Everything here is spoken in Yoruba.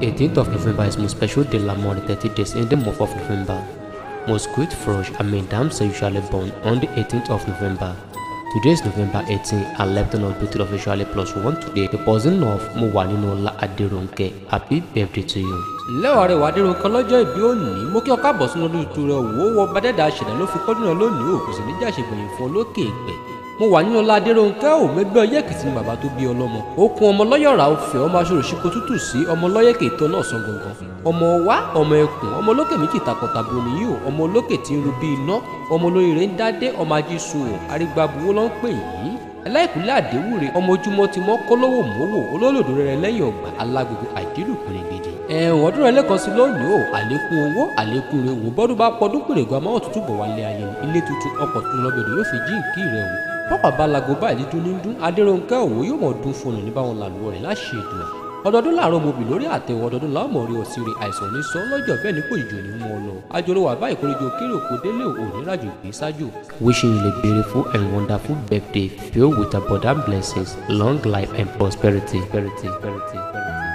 18th of November is most special day among the 30 days in the month of November. Most good fresh and dams are usually born on the 18th of November. Today is November 18 and left on beauty officially +1 today. The person of Mowaninola Aderonke, happy birthday to you. Lẹ́wàá rẹwà Adérónkẹ́ lọ́jọ́ ìbí òní, mo kí ọ káàbọ̀ sínú ọdún tuntun rẹ wò ó wọ bàdẹ́dà ṣẹ̀dá ló fi kọ́dún rẹ lónìí ò kò sì ní jàṣẹ̀gbẹ̀yìn fún olókè ìpẹ́. Mo wà nínú ọlá Adérónkẹ́ ò mẹgbẹ́ ọyẹ́ Èkìtì ni bàbá tó bí ọlọ́mọ. Ó kun ọmọ lọ́yọ̀rà òfẹ́ ọmọ aṣọ́rò ṣíko tútù sí ọmọ lọ́yẹ̀kẹ̀ ìtọ́ náà sàn gangan. Ọmọ wa ọmọ ẹkùn ọmọ olókè méjì takọtabo nìyí o, ọmọ olókè tí ń ru bí iná, ọmọ olóríire ń dádé, ọmọ ajísun o, arígbábuwó ló ń pè yín. Ẹláìkúnlẹ̀ Àdéwúre ọmọ ojúmọ́ ti mọ́ kólówó mówó olólòdó rẹ̀ lẹ́yìn ọgbà alágbègbè àìdílù pèrègèdè. Ẹ̀wọ̀n ọdún rẹ̀ lẹ́kan sí lónìí o, àlékún owó àlékún rẹ̀ wò bọ́dún bá pọdún pèrègùn amáwọ̀ tuntun bọ̀ wálé ayé ni ilé tuntun ọkọ̀ tuntun lọ́bẹ̀dẹ̀ yóò fi jí ìkí rẹ̀ wò. Pápá balago báyìí dídún ní dún Adérónkẹ́ òwò yóò mọ̀ dún fóònù ní báwọn làlúwọ̀ rẹ̀ láṣẹ ìdùnnà. Ọdọọdún làárọ̀ mobì lórí àtẹ̀wọ̀ ọdọọdún làwọn mọ̀ rí ọ̀sìn rẹ̀ àìsàn ní sọ lọ́jọ́ bẹ́ẹ̀ ní kò jìjọ ní mú ọ lọ. Àjọrò wà báyìí kórìjọ kéré òkò délé òní rájò gbé ṣáájú. Wishing you a beautiful and wonderful birthday filled with abundant blessings, long life and prosperity. Prosperity, prosperity, prosperity.